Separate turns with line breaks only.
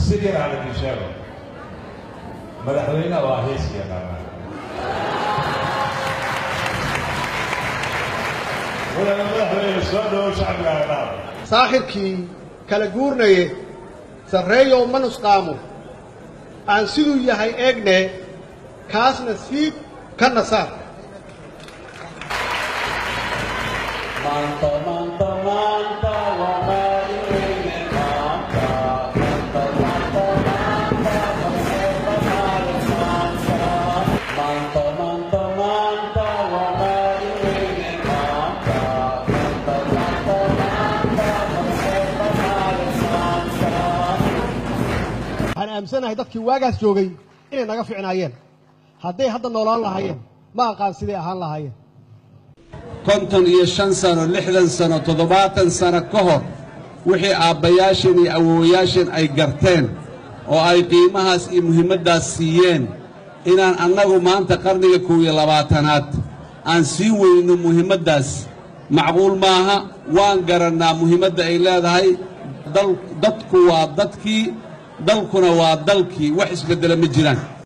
Si yar aan idin sheego, madaxweynaha waa heesi yaqaanaa. Mudane madaxweyne, soo dhowow, shacbigaaga dhaaf.
Saaxirkii kala guurnaye, sarreeyow ma nusqaamo, aan siduu yahay eegne, kaasna siib kana saar.
Maanta, maanta, maanta waa maalin weyne maanta. Maanta, maanta, maanta, maalin maanta. Maanta, maanta, maanta waa maalin weyne maanta. Maanta, maanta, maanta, maalin maanta.
Waxaan aaminsanahay dadkii waagaas joogay inay naga ficnaayeen. Hadday hadda noolaan lahaayeen, ma aqaan siday ahaan lahaayeen.
55 sano, 60 sano, 70 sano ka hor wixii aabbayaasheen iyo awowayaasheen ay garteen oo ay qiimahaas iyo muhiimaddaas siiyeen, inaan annagu maanta qarniga 21aad aan sii weyno muhiimaddaas macquul maaha. Waan garannaa muhiimadda ay leedahay. Dadku waa dadkii, dalkuna waa dalkii, wax isbeddela ma jiraan.